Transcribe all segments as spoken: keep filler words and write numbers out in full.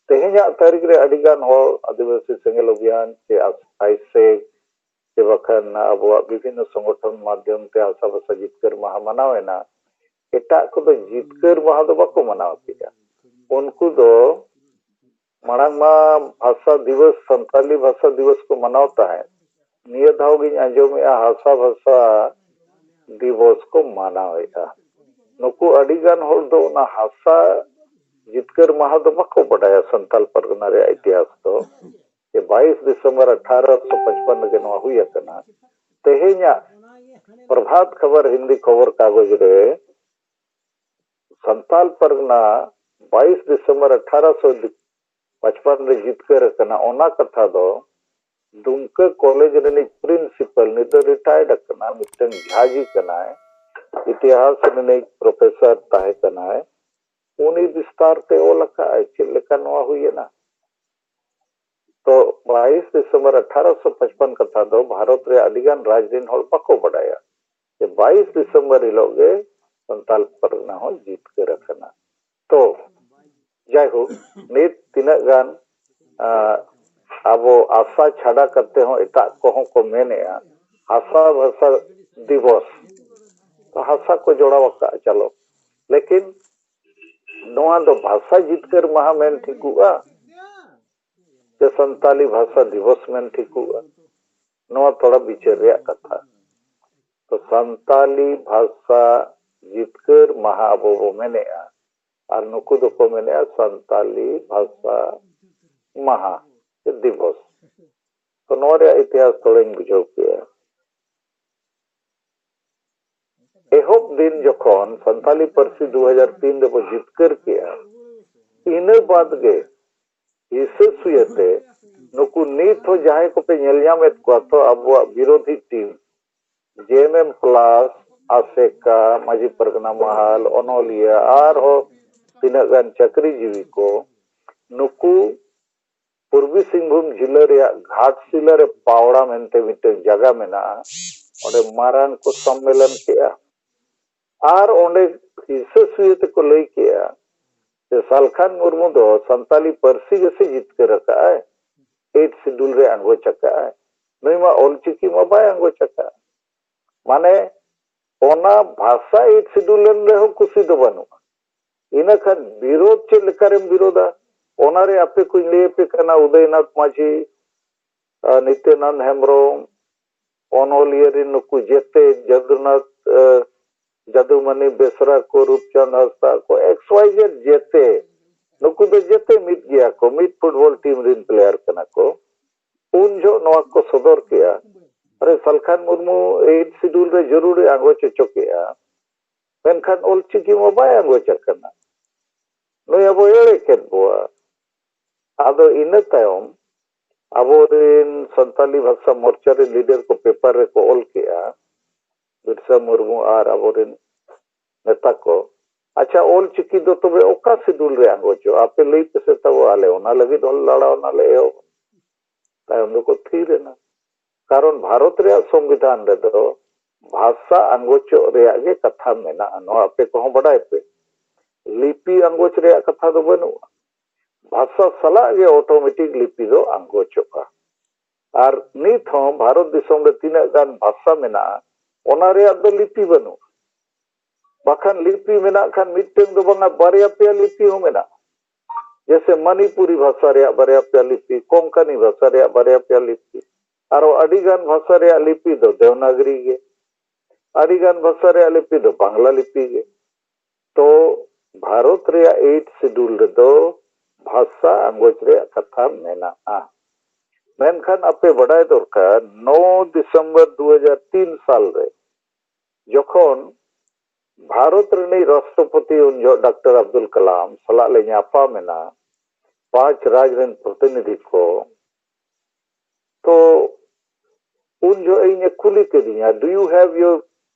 ᱛᱮᱦᱮᱧᱟᱜ ᱛᱟᱹᱨᱤᱠᱷ ᱨᱮ ᱟᱹᱰᱤ ᱜᱟᱱ ᱦᱚᱲ ᱟᱹᱫᱤᱵᱟᱹᱥᱤ ᱥᱮᱸᱜᱮᱞ ᱚᱵᱷᱤᱭᱟᱱ ᱥᱮ ᱟᱭᱥᱮᱠ ᱥᱮ ᱵᱟᱠᱷᱟᱱ ᱟᱵᱚᱣᱟᱜ ᱵᱤᱵᱷᱤᱱᱱᱚ ᱥᱚᱝᱜᱚᱴᱷᱚᱱ ᱢᱟᱫᱽᱫᱷᱚᱢ ᱛᱮ ᱦᱟᱥᱟ ᱵᱷᱟᱥᱟ ᱡᱤᱛᱠᱟᱹᱨ ᱢᱟᱦᱟ ᱢᱟᱱᱟᱣ ᱮᱱᱟ, ᱮᱴᱟᱜ ᱠᱚᱫᱚ ᱡᱤᱛᱠᱟᱹᱨ ᱢᱟᱦᱟ ᱫᱚ ᱵᱟᱠᱚ ᱢᱟᱱᱟᱣ ᱠᱮᱫᱟ᱾ ᱩᱱᱠᱩ ᱫᱚ ᱢᱟᱲᱟᱝ ᱢᱟ ᱵᱷᱟᱥᱟ ᱫᱤᱵᱚᱥ, ᱥᱟᱱᱛᱟᱞᱤ ᱵᱷᱟᱥᱟ ᱫᱤᱵᱚᱥ ᱠᱚ ᱢᱟᱱᱟᱣ ᱛᱟᱦᱮᱸᱫ, ᱱᱤᱭᱟᱹ ᱫᱷᱟᱣ ᱜᱤᱧ ᱟᱸᱡᱚᱢᱮᱜᱼᱟ ᱦᱟᱥᱟ ᱵᱷᱟᱥᱟ ᱫᱤᱵᱚᱥ ᱠᱚ ᱢᱟᱱᱟᱣᱮᱫᱼᱟ᱾ ᱱᱩᱠᱩ ᱟᱹᱰᱤ ᱜᱟᱱ ᱦᱚᱲ ᱫᱚ ᱚᱱᱟ ᱦᱟᱥᱟ ᱡᱤᱛᱠᱟᱹᱨ ᱢᱟᱦᱟ ᱫᱚ ᱵᱟᱠᱚ ᱵᱟᱰᱟᱭᱟ ᱥᱟᱱᱛᱟᱞ ᱯᱟᱨᱜᱟᱱᱟ ᱨᱮᱭᱟᱜ ᱤᱛᱤᱦᱟᱥ ᱫᱚ, ᱡᱮ ᱵᱟᱭᱤᱥ ᱰᱤᱥᱮᱢᱵᱚᱨ ᱟᱴᱷᱟᱨᱚᱥᱚ ᱯᱟᱸᱪᱯᱟᱱᱱᱚ ᱨᱮᱜᱮ ᱱᱚᱣᱟ ᱦᱩᱭ ᱟᱠᱟᱱᱟ᱾ ᱛᱮᱦᱮᱧᱟᱜ ᱯᱨᱚᱵᱷᱟᱛ ᱠᱷᱚᱵᱚᱨ ᱦᱤᱱᱫᱤ ᱠᱷᱚᱵᱚᱨ ᱠᱟᱜᱚᱡᱽ ᱨᱮ ᱥᱟᱱᱛᱟᱞ ᱯᱟᱨᱜᱟᱱᱟ ᱵᱟᱭᱤᱥ ᱰᱤᱥᱮᱢᱵᱚᱨ ᱟᱴᱷᱟᱨᱚᱥᱚ ᱯᱟᱸᱪᱯᱟᱱᱱᱚ ᱨᱮ ᱡᱤᱛᱠᱟᱹᱨ ᱟᱠᱟᱱᱟ, ᱚᱱᱟ ᱠᱟᱛᱷᱟ ᱫᱚ ᱫᱩᱢᱠᱟᱹ ᱠᱚᱞᱮᱡᱽ ᱨᱤᱱᱤᱡ ᱯᱨᱤᱱᱥᱤᱯᱟᱞ, ᱱᱤᱛ ᱫᱚ ᱨᱤᱴᱟᱭᱟᱨᱰ ᱟᱠᱟᱱᱟ, ᱢᱤᱫᱴᱟᱝ ᱡᱷᱟᱡᱤ ᱠᱟᱱᱟᱭ, ᱤᱛᱤᱦᱟᱥ ᱨᱤᱱᱤᱡ ᱯᱨᱚᱯᱷᱮᱥᱚᱨ ᱛᱟᱦᱮᱸ ᱠᱟᱱᱟᱭ, ᱩᱱᱤ ᱵᱤᱥᱛᱟᱨ ᱛᱮ ᱚᱞ ᱟᱠᱟᱫ ᱟᱭ ᱪᱮᱫ ᱞᱮᱠᱟ ᱱᱚᱣᱟ ᱦᱩᱭ ᱮᱱᱟ᱾ ᱛᱚ ᱵᱟᱭᱤᱥ ᱰᱤᱥᱮᱢᱵᱚᱨ ᱟᱴᱷᱟᱨᱚᱥᱚ ᱯᱟᱸᱪᱯᱟᱱ ᱠᱟᱛᱷᱟ ᱫᱚ ᱵᱷᱟᱨᱚᱛ ᱨᱮ ᱟᱹᱰᱤ ᱜᱟᱱ ᱨᱟᱡᱽ ᱨᱤᱱ ᱦᱚᱲ ᱵᱟᱠᱚ ᱵᱟᱰᱟᱭᱟ ᱡᱮ ᱵᱟᱭᱤᱥ ᱰᱤᱥᱮᱢᱵᱚᱨ ᱦᱤᱞᱳᱜ ᱜᱮ ᱥᱟᱱᱛᱟᱞ ᱯᱟᱨᱜᱟᱱᱟ ᱦᱚᱸ ᱡᱤᱛᱠᱟᱹᱨ ᱟᱠᱟᱱᱟ᱾ ᱛᱚ ᱡᱟᱭᱦᱳᱠ, ᱱᱤᱛ ᱛᱤᱱᱟᱹᱜ ᱜᱟᱱ ᱟᱵᱚ ᱟᱥᱟ ᱪᱷᱟᱰᱟ ᱠᱟᱛᱮ ᱦᱚᱸ ᱮᱴᱟᱜ ᱠᱚᱦᱚᱸ ᱠᱚ ᱢᱮᱱᱮᱜᱼᱟ ᱦᱟᱥᱟ ᱵᱷᱟᱥᱟ ᱫᱤᱵᱚᱥ, ᱦᱟᱥᱟ ᱠᱚ ᱡᱚᱲᱟᱣ ᱟᱠᱟᱫᱼᱟ, ᱪᱟᱞᱚ, ᱞᱮᱠᱤᱱ ᱱᱚᱣᱟ ᱫᱚ ᱵᱷᱟᱥᱟ ᱡᱤᱛᱠᱟᱹᱨ ᱢᱟᱦᱟ ᱢᱮᱱ ᱴᱷᱤᱠᱚᱜᱼᱟ ᱥᱮ ᱥᱟᱱᱛᱟᱞᱤ ᱵᱷᱟᱥᱟ ᱫᱤᱵᱚᱥ ᱢᱮᱱ ᱴᱷᱤᱠᱚᱜᱼᱟ? ᱱᱚᱣᱟ ᱛᱷᱚᱲᱟ ᱵᱤᱪᱟᱹᱨ ᱨᱮᱭᱟᱜ ᱠᱟᱛᱷᱟ᱾ ᱛᱚ ᱥᱟᱱᱛᱟᱞᱤ ᱵᱷᱟᱥᱟ ᱡᱤᱛᱠᱟᱹᱨ ᱢᱟᱦᱟ ᱟᱵᱚ ᱵᱚ ᱢᱮᱱᱮᱜᱼᱟ, ᱟᱨ ᱱᱩᱠᱩ ᱫᱚᱠᱚ ᱢᱮᱱᱮᱜᱼᱟ ᱥᱟᱱᱛᱟᱞᱤ ᱵᱷᱟᱥᱟ ᱢᱟᱦᱟ ᱥᱮ ᱫᱤᱵᱚᱥ᱾ ᱛᱚ ᱱᱚᱣᱟ ᱨᱮᱭᱟᱜ ᱤᱛᱤᱦᱟᱥ ᱛᱷᱚᱲᱟᱧ ᱵᱩᱡᱷᱟᱹᱣ ᱠᱮᱜᱼᱟ᱾ ᱮᱦᱚᱵ ᱫᱤᱱ ᱡᱚᱠᱷᱚᱱ ᱥᱟᱱᱛᱟᱞᱤ ᱯᱟᱹᱨᱥᱤ ᱫᱩ ᱦᱟᱡᱟᱨ ᱛᱤᱱ ᱨᱮᱵᱚ ᱡᱤᱛᱠᱟᱹᱨ ᱠᱮᱜᱼᱟ, ᱤᱱᱟᱹ ᱵᱟᱫ ᱜᱮ ᱦᱤᱥᱟᱹ ᱥᱩᱭᱟᱹᱛᱮ ᱱᱩᱠᱩ ᱱᱤᱛ ᱦᱚᱸ ᱡᱟᱦᱟᱸᱭ ᱠᱚᱯᱮ ᱧᱮᱞ ᱧᱟᱢᱮᱫ ᱠᱚᱣᱟ ᱛᱚ ᱟᱵᱚᱣᱟᱜ ᱵᱤᱨᱳᱫᱷᱤ ᱴᱤᱢ, ᱡᱮ ᱮᱢ ᱮᱢ ᱯᱞᱟᱥ, ᱟᱥᱮᱠᱟ, ᱢᱟᱹᱡᱷᱤ ᱯᱟᱨᱜᱟᱱᱟ ᱢᱟᱦᱟᱞ, ᱚᱱᱚᱞᱤᱭᱟᱹ, ᱟᱨᱦᱚᱸ ᱛᱤᱱᱟᱹᱜ ᱜᱟᱱ ᱪᱟᱹᱠᱨᱤ ᱡᱤᱣᱤ ᱠᱚ, ᱱᱩᱠᱩ ᱯᱩᱨᱵᱤ ᱥᱤᱝᱵᱷᱩᱢ ᱡᱤᱞᱟᱹ ᱨᱮᱭᱟᱜ ᱜᱷᱟᱴᱥᱤᱞᱟᱹ ᱨᱮ ᱯᱟᱣᱲᱟ ᱢᱮᱱᱛᱮ ᱢᱤᱫᱴᱟᱝ ᱡᱟᱭᱜᱟ ᱢᱮᱱᱟᱜᱼᱟ, ᱚᱸᱰᱮ ᱢᱟᱨᱟᱝ ᱠᱚ ᱥᱚᱢᱢᱮᱞᱚᱱ ᱠᱮᱜᱼᱟ᱾ ᱟᱨ ᱚᱸᱰᱮ ᱦᱤᱥᱟᱹ ᱥᱩᱭᱟᱹ ᱛᱮᱠᱚ ᱞᱟᱹᱭ ᱠᱮᱜᱼᱟ ᱥᱮ ᱥᱟᱞᱠᱷᱟᱱ ᱢᱩᱨᱢᱩ ᱫᱚ ᱥᱟᱱᱛᱟᱞᱤ ᱯᱟᱹᱨᱥᱤ ᱜᱮᱥᱮ ᱡᱤᱛᱠᱟᱹᱨ ᱟᱠᱟᱫᱼᱟᱭ, ᱮᱭᱤᱴ ᱥᱤᱰᱩᱞ ᱨᱮ ᱟᱸᱜᱚᱪ ᱟᱠᱟᱫᱼᱟᱭ᱾ ᱱᱩᱭ ᱢᱟ ᱚᱞᱪᱤᱠᱤ ᱢᱟ ᱵᱟᱭ ᱟᱸᱜᱚᱪ ᱟᱠᱟᱫ᱾ ᱢᱟᱱᱮ ᱚᱱᱟ ᱵᱷᱟᱥᱟ ᱮᱭᱤᱴ ᱥᱤᱰᱩᱞ ᱞᱮᱱ ᱨᱮᱦᱚᱸ ᱠᱩᱥᱤ ᱫᱚ ᱵᱟᱹᱱᱩᱜᱼᱟ᱾ ᱤᱱᱟᱹ ᱠᱷᱟᱱ ᱵᱤᱨᱳᱫᱷ ᱪᱮᱫ ᱞᱮᱠᱟᱨᱮᱢ ᱵᱤᱨᱳᱫᱟ? ᱚᱱᱟᱨᱮ ᱟᱯᱮ ᱠᱚᱧ ᱞᱟᱹᱭ ᱟᱯᱮ ᱠᱟᱱᱟ, ᱩᱫᱚᱭᱱᱟᱛᱷ ᱢᱟᱹᱡᱷᱤ, ᱟᱨ ᱱᱤᱛᱭᱟᱱᱟᱱᱫ ᱦᱮᱢᱵᱨᱚᱢ, ᱚᱱᱚᱞᱤᱭᱟᱹ ᱨᱮᱱ ᱱᱩᱠᱩ ᱡᱮᱛᱮ, ᱡᱟᱫᱩᱱᱟᱛᱷ, ᱟᱨ ᱡᱟᱫᱩᱢᱟᱹᱱᱤ ᱵᱮᱥᱨᱟ ᱠᱚ, ᱨᱩᱯᱪᱟᱸᱫᱽ ᱦᱟᱸᱥᱫᱟ ᱠᱚ, ᱮᱠᱥ ᱣᱟᱭ ᱡᱮᱰ ᱡᱮᱛᱮ, ᱱᱩᱠᱩ ᱫᱚ ᱡᱮᱛᱮ ᱢᱤᱫ ᱜᱮᱭᱟ ᱠᱚ, ᱢᱤᱫ ᱯᱷᱩᱴᱵᱚᱞ ᱴᱤᱢ ᱨᱮᱱ ᱯᱞᱮᱭᱟᱨ ᱠᱟᱱᱟ ᱠᱚ᱾ ᱩᱱ ᱡᱚᱦᱚᱜ ᱱᱚᱣᱟ ᱠᱚ ᱥᱚᱫᱚᱨ ᱠᱮᱜᱼᱟ, ᱟᱨᱮ ᱥᱟᱞᱠᱷᱟᱱ ᱢᱩᱨᱢᱩ ᱮᱭᱤᱴ ᱥᱤᱰᱩᱞ ᱨᱮ ᱡᱟᱹᱨᱩᱲ ᱮ ᱟᱸᱜᱚᱪ ᱦᱚᱪᱚ ᱠᱮᱜᱼᱟ, ᱢᱮᱱᱠᱷᱟᱱ ᱚᱞᱪᱤᱠᱤ ᱢᱟ ᱵᱟᱭ ᱟᱸᱜᱚᱪ ᱟᱠᱟᱱᱟ᱾ ᱱᱩᱭ ᱟᱵᱚ ᱮᱲᱮ ᱠᱮᱫ ᱵᱚᱣᱟ᱾ ᱟᱫᱚ ᱤᱱᱟᱹ ᱛᱟᱭᱚᱢ ᱟᱵᱚᱨᱮᱱ ᱥᱟᱱᱛᱟᱞᱤ ᱵᱷᱟᱥᱟ ᱢᱳᱨᱪᱟ ᱨᱮᱱ ᱞᱤᱰᱟᱨ ᱠᱚ ᱯᱮᱯᱟᱨ ᱨᱮᱠᱚ ᱚᱞ ᱠᱮᱜᱼᱟ, ᱵᱤᱨᱥᱟ ᱢᱩᱨᱢᱩ ᱟᱨ ᱟᱵᱚᱨᱮᱱ ᱱᱮᱛᱟ ᱠᱚ, ᱟᱪᱪᱷᱟ, ᱚᱞ ᱪᱤᱠᱤ ᱫᱚ ᱛᱚᱵᱮ ᱚᱠᱟ ᱥᱤᱰᱩᱞ ᱨᱮ ᱟᱸᱜᱚᱪᱚᱜᱼᱟ? ᱟᱯᱮ ᱞᱟᱹᱭ ᱯᱮᱥᱮ ᱛᱟᱵᱚ, ᱟᱞᱮ ᱚᱱᱟ ᱞᱟᱹᱜᱤᱫ ᱦᱚᱸ ᱞᱟᱲᱟᱣ ᱱᱟᱞᱮ ᱮᱦᱚᱵ᱾ ᱛᱟᱭᱚᱢ ᱫᱚᱠᱚ ᱛᱷᱤᱨ ᱮᱱᱟ᱾ ᱠᱟᱨᱚᱱ ᱵᱷᱟᱨᱚᱛ ᱨᱮᱭᱟᱜ ᱥᱚᱝᱵᱤᱫᱷᱟᱱ ᱨᱮᱫᱚ ᱵᱷᱟᱥᱟ ᱟᱸᱜᱚᱪᱚᱜ ᱨᱮᱭᱟᱜ ᱜᱮ ᱠᱟᱛᱷᱟ ᱢᱮᱱᱟᱜᱼᱟ᱾ ᱱᱚᱣᱟ ᱟᱯᱮ ᱠᱚᱦᱚᱸ ᱵᱟᱰᱟᱭ ᱯᱮ, ᱞᱤᱯᱤ ᱟᱸᱜᱚᱪ ᱨᱮᱭᱟᱜ ᱠᱟᱛᱷᱟ ᱫᱚ ᱵᱟᱹᱱᱩᱜᱼᱟ᱾ ᱵᱷᱟᱥᱟ ᱥᱟᱞᱟᱜ ᱜᱮ ᱚᱴᱳᱢᱮᱴᱤᱠ ᱞᱤᱯᱤ ᱫᱚ ᱟᱸᱜᱚᱪᱚᱜᱼᱟ᱾ ᱟᱨ ᱱᱤᱛ ᱦᱚᱸ ᱵᱷᱟᱨᱚᱛ ᱫᱤᱥᱚᱢ ᱨᱮ ᱛᱤᱱᱟᱹᱜ ᱜᱟᱱ ᱵᱷᱟᱥᱟ ᱢᱮᱱᱟᱜᱼᱟ, ᱚᱱᱟ ᱨᱮᱭᱟᱜ ᱫᱚ ᱞᱤᱯᱤ ᱵᱟᱹᱱᱩᱜᱼᱟ᱾ ᱵᱟᱠᱷᱟᱱ ᱞᱤᱯᱤ ᱢᱮᱱᱟᱜ ᱠᱷᱟᱱ ᱢᱤᱫᱴᱟᱝ ᱫᱚ ᱵᱟᱝᱟ, ᱵᱟᱨᱭᱟ ᱯᱮᱭᱟ ᱞᱤᱯᱤ ᱦᱚᱸ ᱢᱮᱱᱟᱜᱼᱟ᱾ ᱡᱮᱥᱮ ᱢᱟᱱᱤᱯᱩᱨᱤ ᱵᱷᱟᱥᱟ ᱨᱮᱭᱟᱜ ᱵᱟᱨᱭᱟ ᱯᱮᱭᱟ ᱞᱤᱯᱤ, ᱠᱚᱝᱠᱟᱱᱤ ᱵᱷᱟᱥᱟ ᱨᱮᱭᱟᱜ ᱵᱟᱨᱭᱟ ᱯᱮᱭᱟ ᱞᱤᱯᱤ, ᱟᱨᱚ ᱟᱹᱰᱤ ᱜᱟᱱ ᱵᱷᱟᱥᱟ ᱨᱮᱭᱟᱜ ᱞᱤᱯᱤ ᱫᱚ ᱫᱮᱣᱱᱟᱜᱽᱨᱤ ᱜᱮ, ᱟᱹᱰᱤ ᱜᱟᱱ ᱵᱷᱟᱥᱟ ᱨᱮᱭᱟᱜ ᱞᱤᱯᱤ ᱫᱚ ᱵᱟᱝᱞᱟ ᱞᱤᱯᱤ ᱜᱮ᱾ ᱛᱚ ᱵᱷᱟᱨᱚᱛ ᱨᱮᱭᱟᱜ ᱮᱭᱤᱴ ᱥᱤᱰᱩᱞ ᱨᱮᱫᱚ ᱵᱷᱟᱥᱟ ᱟᱸᱜᱚᱪ ᱨᱮᱭᱟᱜ ᱠᱟᱛᱷᱟ ᱢᱮᱱᱟᱜᱼᱟ᱾ ᱢᱮᱱᱠᱷᱟᱱ ᱟᱯᱮ ᱵᱟᱰᱟᱭ ᱫᱚᱨᱠᱟᱨ, ᱱᱚ ᱰᱤᱥᱮᱢᱵᱚᱨ ᱫᱩ ᱦᱟᱡᱟᱨ ᱛᱤᱱ ᱥᱟᱞ ᱨᱮ ᱡᱚᱠᱷᱚᱱ ᱵᱷᱟᱨᱚᱛ ᱨᱤᱱᱤᱡ ᱨᱟᱥᱴᱨᱚᱯᱚᱛᱤ ᱩᱱ ᱡᱚᱦᱚᱜ ᱰᱟᱠᱛᱟᱨ ᱟᱵᱫᱩᱞ ᱠᱟᱞᱟᱢ ᱥᱟᱞᱟᱜ ᱞᱮ ᱧᱟᱯᱟᱢ ᱮᱱᱟ, ᱯᱟᱸᱪ ᱨᱟᱡᱽ ᱨᱮᱱ ᱯᱨᱚᱛᱤᱱᱤᱫᱷᱤ ᱠᱚ, ᱛᱚ ᱩᱱ ᱡᱚᱦᱚᱜ ᱤᱧ ᱮ ᱠᱩᱞᱤ ᱠᱮᱫᱤᱧᱟ, "Do you have your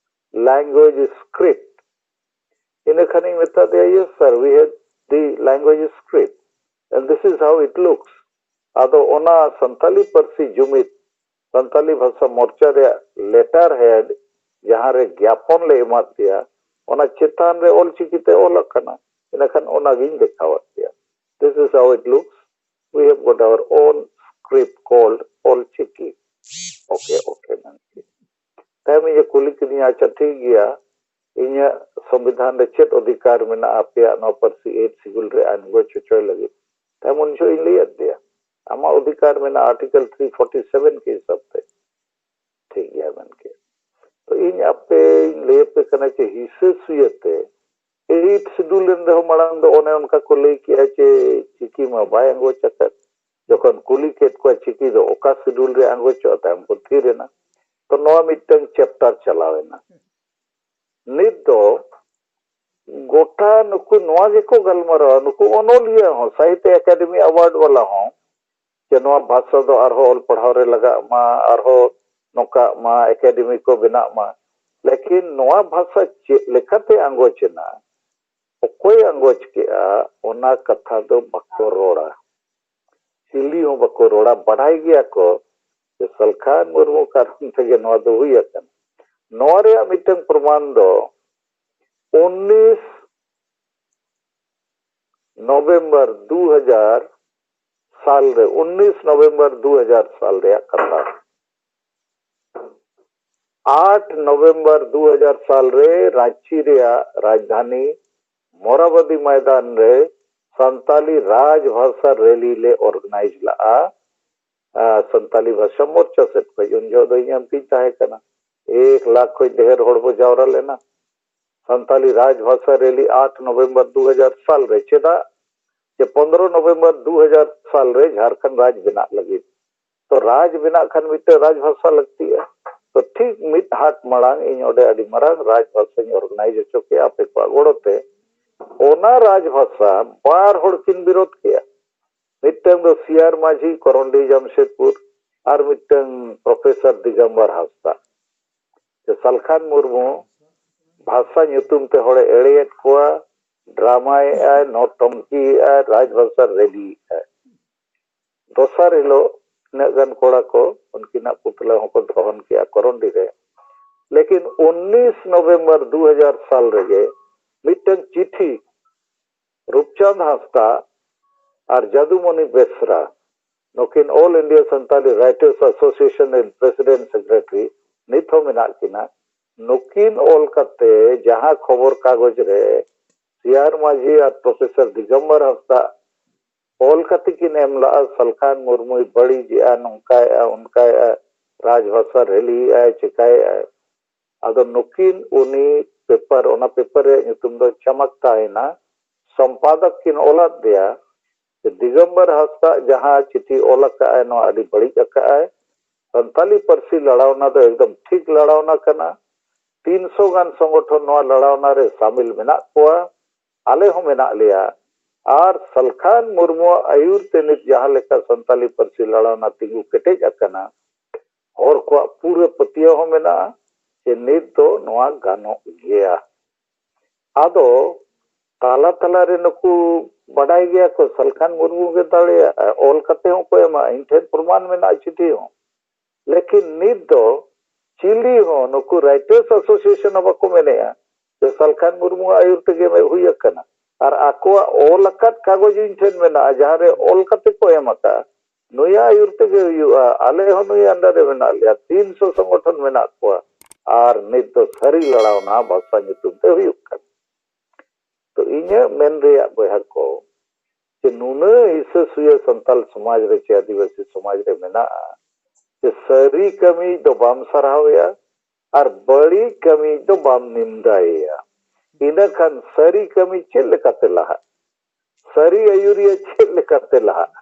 language script?" ᱤᱱᱟᱹ ᱠᱷᱟᱱᱤᱧ ᱢᱮᱛᱟ ᱫᱮᱭᱟ, "Yes sir, we have the language script and this is how it looks." ᱟᱫᱚ ᱚᱱᱟ ᱥᱟᱱᱛᱟᱞᱤ ᱯᱟᱹᱨᱥᱤ ᱡᱩᱢᱤᱫ, ᱥᱟᱱᱛᱟᱞᱤ ᱵᱷᱟᱥᱟ ᱢᱳᱨᱪᱟ ᱨᱮᱭᱟᱜ ᱞᱮᱴᱟᱨ ᱦᱮᱰ, ᱡᱟᱦᱟᱸ ᱨᱮ ᱜᱮᱭᱟᱯᱚᱱ ᱞᱮ ᱮᱢᱟᱫ ᱯᱮᱭᱟ, ᱚᱱᱟ ᱪᱮᱛᱟᱱ ᱨᱮ ᱚᱞ ᱪᱤᱠᱤᱛᱮ ᱚᱞ ᱟᱠᱟᱱᱟ᱾ ᱤᱱᱟᱹᱠᱷᱟᱱ ᱚᱱᱟᱜᱤᱧ ᱫᱮᱠᱷᱟᱣᱟᱫ ᱯᱮᱭᱟ. This is how it looks. We have got our own script called Ol Chiki. Okay, okay, ᱢᱮᱱᱛᱮ ᱛᱟᱭᱚᱢ ᱤᱧ ᱠᱩᱞᱤ ᱠᱤᱫᱤᱧᱟ, ᱟᱪᱪᱷᱟ ᱴᱷᱤᱠ ᱜᱮᱭᱟ, ᱤᱧᱟᱹᱜ ᱥᱚᱝᱵᱤᱫᱷᱟᱱ ᱨᱮ ᱪᱮᱫ ᱚᱫᱷᱤᱠᱟᱨ ᱢᱮᱱᱟᱜᱼᱟ ᱟᱯᱮᱭᱟᱜ ᱱᱚᱣᱟ ᱯᱟᱹᱨᱥᱤ ᱮᱭᱤᱴ ᱥᱤᱰᱩᱞ ᱨᱮ ᱟᱸᱜᱚᱪ ᱦᱚᱪᱚᱭ ᱞᱟᱹᱜᱤᱫ? ᱛᱟᱭᱚᱢ ᱩᱱ ᱡᱚᱦᱚᱜ ᱤᱧ ᱞᱟᱹᱭ ᱟᱫᱮᱭᱟ, ᱟᱢᱟᱜ ᱚᱫᱷᱤᱠᱟᱨ ᱢᱮᱱᱟᱜᱼᱟ ᱟᱨᱴᱤᱠᱮᱞ ᱛᱷᱨᱤ ᱯᱷᱳᱨᱴᱤ ᱥᱮᱵᱷᱮᱱ ᱠᱤ ᱦᱤᱥᱟᱹᱵ ᱛᱮ. ᱴᱷᱤᱠ ᱜᱮᱭᱟ ᱢᱮᱱ ᱠᱮᱫ. ᱛᱚ ᱤᱧ ᱟᱯᱮᱧ ᱞᱟᱹᱭ ᱟᱯᱮ ᱠᱟᱱᱟ ᱡᱮ ᱦᱤᱥᱟᱹ ᱥᱩᱭᱟᱹ ᱛᱮ ᱮᱭᱤᱴ ᱥᱤᱰᱩᱞ ᱮᱱ ᱨᱮᱦᱚᱸ ᱢᱟᱲᱟᱝ ᱫᱚ ᱚᱱᱮ ᱚᱱᱠᱟ ᱠᱚ ᱞᱟᱹᱭ ᱠᱮᱜᱼᱟ ᱡᱮ ᱪᱤᱠᱤ ᱢᱟ ᱵᱟᱭ ᱟᱸᱜᱚᱪ ᱟᱠᱟᱫ. ᱡᱚᱠᱷᱚᱱ ᱠᱩᱞᱤ ᱠᱮᱫ ᱠᱚᱣᱟ ᱪᱤᱠᱤ ᱫᱚ ᱚᱠᱟ ᱥᱤᱰᱩᱞ ᱨᱮ ᱟᱸᱜᱚᱪᱚᱜᱼᱟ, ᱛᱟᱭᱚᱢ ᱠᱚ ᱛᱷᱤᱨ ᱮᱱᱟ. ᱛᱚ ᱱᱚᱣᱟ ᱢᱤᱫᱴᱟᱝ ᱪᱮᱯᱴᱟᱨ ᱪᱟᱞᱟᱣ ᱮᱱᱟ. ᱱᱤᱛ ᱫᱚ ᱜᱚᱴᱟ ᱱᱩᱠᱩ ᱱᱚᱣᱟ ᱜᱮᱠᱚ ᱜᱟᱞᱢᱟᱨᱟᱣᱟ, ᱱᱩᱠᱩ ᱚᱱᱚᱞᱤᱭᱟᱹ ᱦᱚᱸ, ᱥᱟᱦᱤᱛᱭᱚ ᱮᱠᱟᱰᱮᱢᱤ ᱟᱣᱟᱨᱰ ᱵᱟᱞᱟ ᱦᱚᱸ, ᱡᱮ ᱱᱚᱣᱟ ᱵᱷᱟᱥᱟ ᱫᱚ ᱟᱨᱦᱚᱸ ᱚᱞ ᱯᱟᱲᱦᱟᱣ ᱨᱮ ᱞᱟᱜᱟᱜ ᱢᱟ, ᱟᱨᱦᱚᱸ ᱱᱚᱝᱠᱟᱜ ᱢᱟ, ᱮᱠᱟᱰᱮᱢᱤ ᱠᱚ ᱵᱮᱱᱟᱜ ᱢᱟ. ᱞᱮᱠᱤᱱ ᱱᱚᱣᱟ ᱵᱷᱟᱥᱟ ᱪᱮᱫ ᱞᱮᱠᱟᱛᱮ ᱟᱸᱜᱚᱪ ᱮᱱᱟ, ᱚᱠᱚᱭ ᱟᱸᱜᱚᱪ ᱠᱮᱜᱼᱟ, ᱚᱱᱟ ᱠᱟᱛᱷᱟ ᱫᱚ ᱵᱟᱠᱚ ᱨᱚᱲᱟ. ᱪᱤᱞᱤ ᱦᱚᱸ ᱵᱟᱠᱚ ᱨᱚᱲᱟ. ᱵᱟᱰᱟᱭ ᱜᱮᱭᱟ ᱠᱚ ᱡᱮ ᱥᱟᱞᱠᱷᱟᱱ ᱢᱩᱨᱢᱩ ᱠᱟᱨᱚᱱ ᱛᱮᱜᱮ ᱱᱚᱣᱟ ᱫᱚ ᱦᱩᱭ ᱟᱠᱟᱱᱟ. ᱱᱚᱣᱟ ᱨᱮᱭᱟᱜ ᱢᱤᱫᱴᱟᱝ ᱯᱨᱚᱢᱟᱱ ᱫᱚ ᱩᱱᱤᱥ ᱱᱚᱵᱷᱮᱢᱵᱚᱨ ᱫᱩ ᱦᱟᱡᱟᱨ ᱥᱟᱞ ᱨᱮ, ᱩᱱᱤᱥ ᱱᱚᱵᱷᱮᱢᱵᱚᱨ ᱫᱩ ᱦᱟᱡᱟᱨ ᱥᱟᱞ ᱨᱮᱭᱟᱜ ᱠᱟᱛᱷᱟ. ᱟᱴ ᱱᱚᱵᱷᱮᱢᱵᱚᱨ ᱫᱩ ᱦᱟᱡᱟᱨ ᱥᱟᱞ ᱨᱮ ᱨᱟᱸᱪᱤ ᱨᱮᱭᱟᱜ ᱨᱟᱡᱽᱫᱷᱟᱱᱤ ᱢᱚᱨᱟᱵᱟᱫᱤ ᱢᱚᱭᱫᱟᱱ ᱨᱮ ᱥᱟᱱᱛᱟᱞᱤ ᱨᱟᱡᱽ ᱵᱷᱟᱥᱟ ᱨᱮᱞᱤ ᱞᱮ ᱚᱨᱜᱟᱱᱟᱭᱤᱡᱽ ᱞᱟᱜᱼᱟ᱾ ᱥᱟᱱᱛᱟᱞᱤ ᱵᱷᱟᱥᱟ ᱢᱳᱨᱪᱟ ᱥᱮᱫ ᱠᱷᱚᱱ, ᱩᱱ ᱡᱚᱦᱚᱜ ᱫᱚ ᱤᱧ ᱮᱢ ᱯᱤᱧ ᱛᱟᱦᱮᱸ ᱠᱟᱱᱟ᱾ ᱮᱠ ᱞᱟᱠᱷ ᱠᱷᱚᱱ ᱰᱷᱮᱨ ᱦᱚᱲ ᱵᱚ ᱡᱟᱣᱨᱟ ᱞᱮᱱᱟ ᱥᱟᱱᱛᱟᱞᱤ ᱨᱟᱡᱽ ᱵᱷᱟᱥᱟ ᱨᱮᱞᱤ ᱟᱴ ᱱᱚᱵᱷᱮᱢᱵᱚᱨ ᱫᱩ ᱦᱟᱡᱟᱨ ᱥᱟᱞ ᱨᱮ᱾ ᱪᱮᱫᱟᱜ ᱡᱮ ᱯᱚᱱᱫᱽᱨᱚ ᱱᱚᱵᱷᱮᱢᱵᱚᱨ ᱫᱩ ᱦᱟᱡᱟᱨ ᱥᱟᱞ ᱨᱮ ᱡᱷᱟᱲᱠᱷᱚᱸᱰ ᱨᱟᱡᱽ ᱵᱮᱱᱟᱜ ᱞᱟᱹᱜᱤᱫ, ᱛᱚ ᱨᱟᱡᱽ ᱵᱮᱱᱟᱜ ᱠᱷᱟᱱ ᱢᱤᱫᱴᱮᱱ ᱨᱟᱡᱽ ᱵᱷᱟᱥᱟ ᱞᱟᱹᱠᱛᱤᱜᱼᱟ᱾ ᱛᱚ ᱴᱷᱤᱠ ᱢᱤᱫ ᱦᱟᱴ ᱢᱟᱲᱟᱝ ᱤᱧ ᱚᱸᱰᱮ ᱟᱹᱰᱤ ᱢᱟᱨᱟᱝ ᱨᱟᱡᱽ ᱵᱷᱟᱥᱟᱧ ᱚᱨᱜᱟᱱᱟᱭᱤᱡᱽ ᱦᱚᱪᱚ ᱠᱮᱜᱼᱟ ᱟᱯᱮ ᱠᱚᱣᱟᱜ ᱜᱚᱲᱚ ᱛᱮ᱾ ᱚᱱᱟ ᱨᱟᱡᱽ ᱵᱷᱟᱥᱟ ᱵᱟᱨ ᱦᱚᱲ ᱠᱤᱱ ᱵᱤᱨᱳᱫ ᱠᱮᱜᱼᱟ᱾ ᱢᱤᱫᱴᱟᱝ ᱫᱚ ᱥᱤ ᱟᱨ ᱢᱟᱹᱡᱷᱤ, ᱠᱚᱨᱚᱱᱰᱤ ᱡᱟᱢᱥᱮᱫᱽᱯᱩᱨ, ᱟᱨ ᱢᱤᱫᱴᱟᱝ ᱯᱨᱚᱯᱷᱮᱥᱚᱨ ᱫᱤᱜᱚᱢᱵᱚᱨ ᱦᱟᱸᱥᱫᱟ᱾ ᱥᱟᱞᱠᱷᱟᱱ ᱢᱩᱨᱢᱩ ᱵᱷᱟᱥᱟ ᱧᱩᱛᱩᱢ ᱛᱮ ᱦᱚᱲᱮ ᱮᱲᱮᱭᱮᱫ ᱠᱚᱣᱟ, ᱰᱨᱟᱢᱟᱭᱮᱫᱼᱟᱭ, ᱱᱚᱴᱚᱝᱠᱤᱭᱮᱫᱼᱟᱭ, ᱨᱟᱡᱽ ᱵᱷᱟᱥᱟ ᱨᱮᱞᱤᱭᱮᱫᱼᱟᱭ᱾ ᱫᱚᱥᱟᱨ ᱦᱤᱞᱳᱜ ᱛᱤᱱᱟᱹᱜ ᱜᱟᱱ ᱠᱚᱲᱟ ᱠᱚ ᱩᱱᱠᱤᱱᱟᱜ ᱯᱩᱛᱞᱟᱹ ᱦᱚᱸᱠᱚ ᱫᱚᱦᱚᱱ ᱠᱮᱜᱼᱟ ᱠᱚᱨᱚᱱᱰᱤ ᱨᱮ᱾ ᱞᱮᱠᱤᱱ ᱩᱱᱤᱥ ᱱᱚᱵᱷᱮᱢᱵᱚᱨ ᱫᱩ ᱦᱟᱡᱟᱨ ᱥᱟᱞ ᱨᱮᱜᱮ ᱢᱤᱫᱴᱟᱝ ᱪᱤᱴᱷᱤ ᱨᱩᱯᱪᱟᱸᱫᱽ ᱦᱟᱸᱥᱫᱟ ᱟᱨ ᱡᱟᱫᱩᱢᱚᱱᱤ ᱵᱮᱥᱨᱟ, ᱱᱩᱠᱤᱱ All India Santali Writers Association ᱨᱮᱱ president secretary ᱱᱤᱛ ᱦᱚᱸ ᱢᱮᱱᱟᱜ ᱠᱤᱱᱟ᱾ ᱱᱩᱠᱤᱱ ᱚᱞ ᱠᱟᱛᱮ ᱡᱟᱦᱟᱸ ᱠᱷᱚᱵᱚᱨ ᱠᱟᱜᱚᱡᱽ ᱨᱮ ᱥᱤᱭᱟᱨ ᱢᱟᱹᱡᱷᱤ ᱟᱨ ᱯᱨᱚᱯᱷᱮᱥᱚᱨ ᱫᱤᱜᱚᱢᱵᱚᱨ ᱦᱟᱸᱥᱫᱟ ᱚᱞ ᱠᱟᱛᱮ ᱠᱤᱱ ᱮᱢ ᱞᱟᱜᱼᱟ, ᱥᱟᱞᱠᱷᱟᱱ ᱢᱩᱨᱢᱩᱭ ᱵᱟᱹᱲᱤᱡᱮᱜᱼᱟ, ᱱᱚᱝᱠᱟᱭᱮᱜᱼᱟ, ᱚᱱᱠᱟᱭᱮᱜᱼᱟ, ᱨᱟᱡᱽᱵᱷᱟᱥᱟ ᱨᱮᱞᱤᱭᱮᱜᱼᱟᱭ, ᱪᱮᱠᱟᱭᱮᱜᱼᱟᱭ᱾ ᱟᱫᱚ ᱱᱩᱠᱤᱱ ᱩᱱᱤ ᱯᱮᱯᱟᱨ, ᱚᱱᱟ ᱯᱮᱯᱟᱨ ᱨᱮᱭᱟᱜ ᱧᱩᱛᱩᱢ ᱫᱚ ᱪᱟᱢᱟᱠ ᱛᱟᱦᱮᱱᱟ, ᱥᱚᱢᱯᱟᱫᱚᱠ ᱠᱤᱱ ᱚᱞᱟᱫ ᱫᱮᱭᱟ ᱡᱮ ᱫᱤᱜᱚᱢᱵᱚᱨ ᱦᱟᱸᱥᱫᱟ ᱡᱟᱦᱟᱸ ᱪᱤᱴᱷᱤ ᱚᱞ ᱟᱠᱟᱫ ᱟᱭ, ᱱᱚᱣᱟ ᱟᱹᱰᱤ ᱵᱟᱹᱲᱤᱡ ᱟᱠᱟᱫ ᱟᱭ᱾ ᱥᱟᱱᱛᱟᱞᱤ ᱯᱟᱹᱨᱥᱤ ᱞᱟᱲᱟᱣᱱᱟ ᱫᱚ ᱮᱠᱫᱚᱢ ᱴᱷᱤᱠ ᱞᱟᱲᱟᱣᱱᱟ ᱠᱟᱱᱟ᱾ ᱛᱤᱱᱥᱚ ᱜᱟᱱ ᱥᱚᱝᱜᱚᱴᱷᱚᱱ ᱱᱚᱣᱟ ᱞᱟᱲᱟᱣᱱᱟ ᱨᱮ ᱥᱟᱢᱤᱞ ᱢᱮᱱᱟᱜ ᱠᱚᱣᱟ, ᱟᱞᱮ ᱦᱚᱸ ᱢᱮᱱᱟᱜ ᱞᱮᱭᱟ᱾ ᱟᱨ ᱥᱟᱞᱠᱷᱟᱱ ᱢᱩᱨᱢᱩᱣᱟᱜ ᱟᱹᱭᱩᱨ ᱛᱮ ᱱᱤᱛ ᱡᱟᱦᱟᱸ ᱞᱮᱠᱟ ᱥᱟᱱᱛᱟᱞᱤ ᱯᱟᱹᱨᱥᱤ ᱞᱟᱲᱟᱣᱱᱟ ᱛᱤᱸᱜᱩ ᱠᱮᱴᱮᱡ ᱟᱠᱟᱱᱟ, ᱦᱚᱲ ᱠᱚᱣᱟᱜ ᱯᱩᱨᱟᱹ ᱯᱟᱹᱛᱭᱟᱹᱣ ᱦᱚᱸ ᱢᱮᱱᱟᱜᱼᱟ ᱡᱮ ᱱᱤᱛ ᱫᱚ ᱱᱚᱣᱟ ᱜᱟᱱᱚᱜ ᱜᱮᱭᱟ᱾ ᱟᱫᱚ ᱛᱟᱞᱟ ᱛᱟᱞᱟ ᱨᱮ ᱱᱩᱠᱩ ᱵᱟᱰᱟᱭ ᱜᱮᱭᱟ ᱠᱚ, ᱥᱟᱞᱠᱷᱟᱱ ᱢᱩᱨᱢᱩ ᱜᱮ ᱫᱟᱲᱮᱭᱟᱜᱼᱟ, ᱚᱞ ᱠᱟᱛᱮ ᱦᱚᱸᱠᱚ ᱮᱢᱟ, ᱤᱧ ᱴᱷᱮᱱ ᱯᱨᱚᱢᱟᱱ ᱢᱮᱱᱟᱜᱼᱟ ᱪᱤᱴᱷᱤ ᱦᱚᱸ᱾ ᱞᱮᱠᱤᱱ ᱱᱤᱛ ᱫᱚ ᱪᱤᱞᱤ ᱦᱚᱸ, ᱱᱩᱠᱩ Writers Association ᱦᱚᱸ ᱵᱟᱠᱚ ᱢᱮᱱᱮᱜᱼᱟ ᱡᱮ ᱥᱟᱞᱠᱷᱟᱱ ᱢᱩᱨᱢᱩᱣᱟᱜ ᱟᱹᱭᱩᱨ ᱛᱮᱜᱮ ᱦᱩᱭ ᱟᱠᱟᱱᱟ᱾ ᱟᱨ ᱟᱠᱚᱣᱟᱜ ᱚᱞ ᱟᱠᱟᱫ ᱠᱟᱜᱚᱡᱽ ᱤᱧ ᱴᱷᱮᱱ ᱢᱮᱱᱟᱜᱼᱟ, ᱡᱟᱦᱟᱸ ᱨᱮ ᱚᱞ ᱠᱟᱛᱮ ᱠᱚ ᱮᱢ ᱟᱠᱟᱫᱼᱟ, ᱱᱩᱭᱟᱜ ᱟᱹᱭᱩᱨ ᱛᱮᱜᱮ ᱦᱩᱭᱩᱜᱼᱟ, ᱟᱞᱮ ᱦᱚᱸ ᱱᱩᱭ under ᱨᱮ ᱢᱮᱱᱟᱜ ᱞᱮᱭᱟ, ᱛᱤᱱᱥᱚ ᱥᱚᱝᱜᱚᱴᱷᱚᱱ ᱢᱮᱱᱟᱜ ᱠᱚᱣᱟ, ᱟᱨ ᱱᱤᱛ ᱫᱚ ᱥᱟᱹᱨᱤ ᱞᱟᱲᱟᱣᱱᱟ ᱵᱷᱟᱥᱟ ᱧᱩᱛᱩᱢ ᱛᱮ ᱦᱩᱭᱩᱜ ᱠᱟᱱᱟ᱾ ᱛᱚ ᱤᱧᱟᱹᱜ ᱢᱮᱱ ᱨᱮᱭᱟᱜ ᱵᱚᱭᱦᱟ ᱠᱚ, ᱡᱮ ᱱᱩᱱᱟᱹᱜ ᱦᱤᱥᱟᱹ ᱥᱩᱭᱟᱹ ᱥᱟᱱᱛᱟᱞ ᱥᱚᱢᱟᱡᱽ ᱨᱮ ᱪᱮ ᱟᱹᱫᱤᱵᱟᱹᱥᱤ ᱥᱚᱢᱟᱡᱽ ᱨᱮ ᱢᱮᱱᱟᱜᱼᱟ, ᱡᱮ ᱥᱟᱹᱨᱤ ᱠᱟᱹᱢᱤ ᱫᱚ ᱵᱟᱢ ᱥᱟᱨᱦᱟᱣᱮᱭᱟ ᱟᱨ ᱵᱟᱹᱲᱤᱡ ᱠᱟᱹᱢᱤ ᱫᱚ ᱵᱟᱢ ᱱᱤᱱᱫᱟᱭᱮᱭᱟ᱾ ᱤᱱᱟᱹ ᱠᱷᱟᱱ ᱥᱟᱹᱨᱤ ᱠᱟᱹᱢᱤ ᱪᱮᱫ ᱞᱮᱠᱟᱛᱮ ᱞᱟᱦᱟᱜᱼᱟ? ᱥᱟᱹᱨᱤ ᱟᱹᱭᱩᱨᱤᱭᱟᱹ ᱪᱮᱫ ᱞᱮᱠᱟᱛᱮ ᱞᱟᱦᱟᱜᱼᱟ?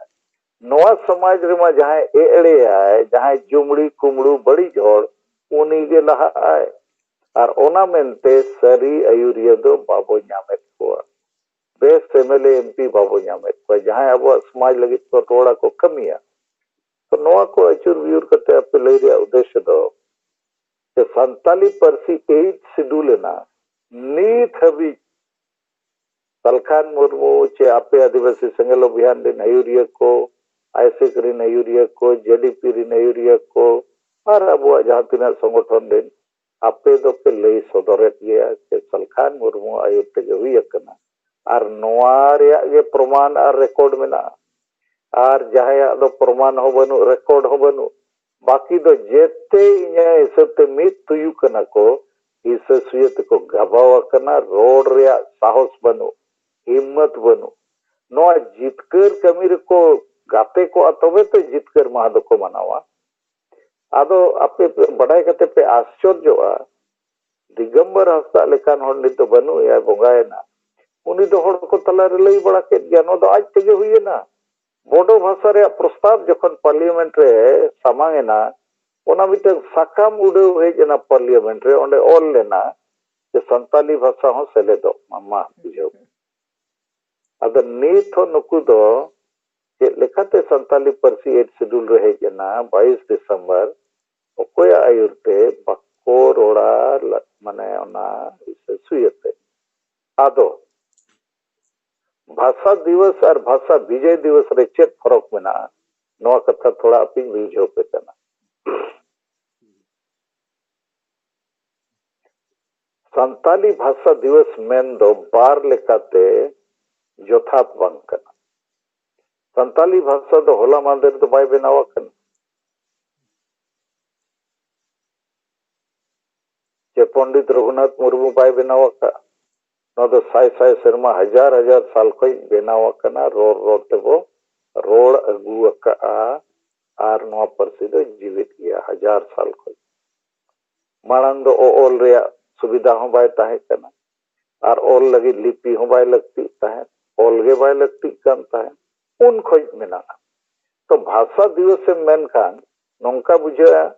ᱱᱚᱣᱟ ᱥᱚᱢᱟᱡᱽ ᱨᱮᱢᱟ ᱡᱟᱦᱟᱸᱭ ᱮᱲᱮᱭᱟᱭ, ᱡᱟᱦᱟᱸᱭ ᱡᱩᱢᱲᱤ ᱠᱩᱢᱲᱩ ᱵᱟᱹᱲᱤᱡ ᱦᱚᱲ, ᱩᱱᱤ ᱜᱮ ᱞᱟᱦᱟᱜ ᱟᱭ᱾ ᱟᱨ ᱚᱱᱟ ᱢᱮᱱᱛᱮ ᱥᱟᱹᱨᱤ ᱟᱹᱭᱩᱨᱤᱭᱟᱹ ᱫᱚ ᱵᱟᱵᱚ ᱧᱟᱢᱮᱫ ᱠᱚᱣᱟ᱾ ᱵᱮᱥ MLA MP ᱵᱟᱵᱚ ᱧᱟᱢᱮᱫ ᱠᱚᱣᱟ, ᱡᱟᱦᱟᱸᱭ ᱟᱵᱚᱣᱟᱜ ᱥᱚᱢᱟᱡᱽ ᱞᱟᱹᱜᱤᱫ ᱠᱚ ᱨᱚᱲᱟ, ᱠᱚ ᱠᱟᱹᱢᱤᱭᱟ᱾ ᱛᱚ ᱱᱚᱣᱟ ᱠᱚ ᱟᱹᱪᱩᱨ ᱵᱤᱭᱩᱨ ᱠᱟᱛᱮ ᱟᱯᱮ ᱞᱟᱹᱭ ᱨᱮᱭᱟᱜ ᱩᱫᱽᱫᱮᱥᱥᱚ ᱫᱚ ᱡᱮ ᱥᱟᱱᱛᱟᱞᱤ ᱯᱟᱹᱨᱥᱤ eighth schedule ᱮᱱᱟ, ᱱᱤᱛ ᱦᱟᱹᱵᱤᱡ ᱥᱟᱞᱠᱷᱟᱱ ᱢᱩᱨᱢᱩ ᱪᱮ ᱟᱯᱮ ᱟᱹᱫᱤᱵᱟᱹᱥᱤ ᱥᱮᱸᱜᱮᱞ ᱚᱵᱷᱤᱭᱟᱱ ᱨᱮᱱ ᱟᱹᱭᱩᱨᱤᱭᱟᱹ ᱠᱚ, ᱟᱭᱥᱮᱠ ᱨᱮᱱ ᱟᱹᱭᱩᱨᱤᱭᱟᱹ ᱠᱚ, JDP ᱨᱮᱱ ᱟᱹᱭᱩᱨᱤᱭᱟᱹ ᱠᱚ, ᱟᱨ ᱟᱵᱚᱣᱟᱜ ᱡᱟᱦᱟᱸ ᱛᱤᱱᱟᱹᱜ ᱥᱚᱝᱜᱚᱴᱷᱚᱱ ᱨᱮᱱ, ᱟᱯᱮ ᱫᱚᱯᱮ ᱞᱟᱹᱭ ᱥᱚᱫᱚᱨᱮᱫ ᱜᱮᱭᱟ ᱡᱮ ᱥᱟᱞᱠᱷᱟᱱ ᱢᱩᱨᱢᱩ ᱟᱹᱭᱩᱨ ᱛᱮᱜᱮ ᱦᱩᱭ ᱟᱠᱟᱱᱟ᱾ ᱟᱨ ᱱᱚᱣᱟ ᱨᱮᱭᱟᱜ ᱜᱮ ᱯᱨᱚᱢᱟᱱ ᱟᱨ ᱨᱮᱠᱚᱨᱰ ᱢᱮᱱᱟᱜᱼᱟ᱾ ᱟᱨ ᱡᱟᱦᱟᱸᱭᱟᱜ ᱫᱚ ᱯᱨᱚᱢᱟᱱ ᱦᱚᱸ ᱵᱟᱹᱱᱩᱜ, ᱨᱮᱠᱚᱨᱰ ᱦᱚᱸ ᱵᱟᱹᱱᱩᱜ, ᱵᱟᱹᱠᱤ ᱫᱚ ᱡᱮᱛᱮ ᱤᱧᱟᱹᱜ ᱦᱤᱥᱟᱹᱵ ᱛᱮ ᱢᱤᱫ ᱛᱩᱭᱩ ᱠᱟᱱᱟ ᱠᱚ, ᱦᱤᱥᱟᱹ ᱥᱩᱭᱟᱹ ᱛᱮᱠᱚ ᱜᱟᱵᱟᱣ ᱟᱠᱟᱱᱟ, ᱨᱚᱲ ᱨᱮᱭᱟᱜ ᱥᱟᱦᱚᱥ ᱵᱟᱹᱱᱩᱜ, ᱦᱤᱢᱢᱚᱛ ᱵᱟᱹᱱᱩᱜ᱾ ᱱᱚᱣᱟ ᱡᱤᱛᱠᱟᱹᱨ ᱠᱟᱹᱢᱤ ᱨᱮᱠᱚ ᱜᱟᱛᱮ ᱠᱚᱜᱼᱟ, ᱛᱚᱵᱮ ᱛᱚ ᱡᱤᱛᱠᱟᱹᱨ ᱢᱟᱦᱟ ᱫᱚᱠᱚ ᱢᱟᱱᱟᱣᱟ᱾ ᱟᱫᱚ ᱟᱯᱮ ᱯᱮ ᱵᱟᱰᱟᱭ ᱠᱟᱛᱮ ᱯᱮ ᱟᱥᱪᱚᱨᱡᱚᱜᱼᱟ, ᱫᱤᱜᱚᱢᱵᱚᱨ ᱦᱟᱸᱥᱫᱟᱜ ᱞᱮᱠᱟᱱ ᱦᱚᱲ ᱱᱤᱛ ᱫᱚ ᱵᱟᱹᱱᱩᱜ ᱮᱭᱟ, ᱵᱚᱸᱜᱟᱭᱮᱱᱟ᱾ ᱩᱱᱤ ᱫᱚ ᱦᱚᱲ ᱠᱚ ᱛᱟᱞᱟᱨᱮ ᱞᱟᱹᱭ ᱵᱟᱲᱟ ᱠᱮᱫ ᱜᱮᱭᱟ, ᱱᱚᱣᱟ ᱫᱚ ᱟᱡ ᱛᱮᱜᱮ ᱦᱩᱭᱮᱱᱟ᱾ ᱵᱳᱰᱳ ᱵᱷᱟᱥᱟ ᱨᱮᱭᱟᱜ ᱯᱨᱚᱥᱛᱟᱵ ᱡᱚᱠᱷᱚᱱ ᱯᱟᱨᱞᱤᱭᱟᱢᱮᱱᱴ ᱨᱮ ᱥᱟᱢᱟᱝ ᱮᱱᱟ, ᱚᱱᱟ ᱢᱤᱫᱴᱟᱝ ᱥᱟᱠᱟᱢ ᱩᱰᱟᱹᱣ ᱦᱮᱡ ᱮᱱᱟ ᱯᱟᱨᱞᱤᱭᱟᱢᱮᱱᱴ ᱨᱮ, ᱚᱸᱰᱮ ᱚᱞ ᱞᱮᱱᱟ ᱡᱮ ᱥᱟᱱᱛᱟᱞᱤ ᱵᱷᱟᱥᱟ ᱦᱚᱸ ᱥᱮᱞᱮᱫᱚᱜ ᱢᱟ᱾ ᱢᱟ ᱵᱩᱡᱷᱟᱹᱣ᱾ ᱟᱫᱚ ᱱᱤᱛ ᱦᱚᱸ ᱱᱩᱠᱩ ᱫᱚ ᱪᱮᱫ ᱞᱮᱠᱟᱛᱮ ᱥᱟᱱᱛᱟᱞᱤ ᱯᱟᱹᱨᱥᱤ ᱮᱭᱤᱴ ᱥᱤᱰᱩᱞ ᱨᱮ ᱦᱮᱡ ᱮᱱᱟ ᱵᱟᱭᱤᱥ ᱰᱤᱥᱮᱢᱵᱚᱨ, ᱚᱠᱚᱭᱟᱜ ᱟᱹᱭᱩᱨ ᱛᱮ ᱵᱟᱠᱚ ᱨᱚᱲᱟ, ᱞᱟ-, ᱢᱟᱱᱮ ᱚᱱᱟ ᱦᱤᱥᱟᱹ ᱥᱩᱭᱟᱹᱛᱮ᱾ ᱟᱫᱚ ᱵᱷᱟᱥᱟ ᱫᱤᱵᱚᱥ ᱟᱨ ᱵᱷᱟᱥᱟ ᱵᱤᱡᱚᱭ ᱫᱤᱵᱚᱥ ᱨᱮ ᱪᱮᱫ ᱯᱷᱚᱨᱚᱠ ᱢᱮᱱᱟᱜᱼᱟ? ᱱᱚᱣᱟ ᱠᱟᱛᱷᱟ ᱛᱷᱚᱲᱟ ᱟᱯᱮᱧ ᱵᱩᱡᱷᱟᱹᱣ ᱯᱮ ᱠᱟᱱᱟ᱾ ᱥᱟᱱᱛᱟᱞᱤ ᱵᱷᱟᱥᱟ ᱫᱤᱵᱚᱥ ᱢᱮᱱ ᱫᱚ ᱵᱟᱨ ᱞᱮᱠᱟᱛᱮ ᱡᱚᱛᱷᱟᱛ ᱵᱟᱝ ᱠᱟᱱᱟ᱾ ᱥᱟᱱᱛᱟᱞᱤ ᱵᱷᱟᱥᱟ ᱫᱚ ᱦᱚᱞᱟ ᱢᱟᱦᱫᱮᱨ ᱫᱚ ᱵᱟᱭ ᱵᱮᱱᱟᱣ ᱟᱠᱟᱱᱟ, ᱪᱮ ᱯᱚᱱᱰᱤᱛ ᱨᱚᱜᱷᱩᱱᱟᱛᱷ ᱢᱩᱨᱢᱩ ᱵᱟᱭ ᱵᱮᱱᱟᱣ ᱟᱠᱟᱫᱼᱟ᱾ ᱱᱚᱣᱟ ᱫᱚ ᱥᱟᱭ ᱥᱟᱭ ᱥᱮᱨᱢᱟ, ᱦᱟᱡᱟᱨ ᱦᱟᱡᱟᱨ ᱥᱟᱞ ᱠᱷᱚᱱ ᱵᱮᱱᱟᱣ ᱟᱠᱟᱱᱟ᱾ ᱨᱚᱲ ᱨᱚᱲ ᱛᱮᱵᱚ ᱨᱚᱲ ᱟᱹᱜᱩ ᱟᱠᱟᱫᱼᱟ, ᱟᱨ ᱱᱚᱣᱟ ᱯᱟᱹᱨᱥᱤ ᱫᱚ ᱡᱤᱣᱤᱫ ᱜᱮᱭᱟ ᱦᱟᱡᱟᱨ ᱥᱟᱞ ᱠᱷᱚᱱ᱾ ᱢᱟᱲᱟᱝ ᱫᱚ ᱚ-, ᱚᱞ ᱨᱮᱭᱟᱜ ᱥᱩᱵᱤᱫᱷᱟ ᱦᱚᱸ ᱵᱟᱭ ᱛᱟᱦᱮᱸ ᱠᱟᱱᱟ, ᱟᱨ ᱚᱞ ᱞᱟᱹᱜᱤᱫ ᱞᱤᱯᱤ ᱦᱚᱸ ᱵᱟᱭ ᱞᱟᱹᱠᱛᱤᱜ ᱛᱟᱦᱮᱸᱫ, ᱚᱞ ᱜᱮ ᱵᱟᱭ ᱞᱟᱹᱠᱛᱤᱜ ᱠᱟᱱ ᱛᱟᱦᱮᱸᱫ᱾ ᱩᱱ ᱠᱷᱚᱱ ᱢᱮᱱᱟᱜᱼᱟ᱾ ᱛᱚ ᱵᱷᱟᱥᱟ ᱫᱤᱵᱚᱥ ᱮᱢ ᱢᱮᱱᱠᱷᱟᱱ ᱱᱚᱝᱠᱟ ᱵᱩᱡᱷᱟᱹᱜᱼᱟ,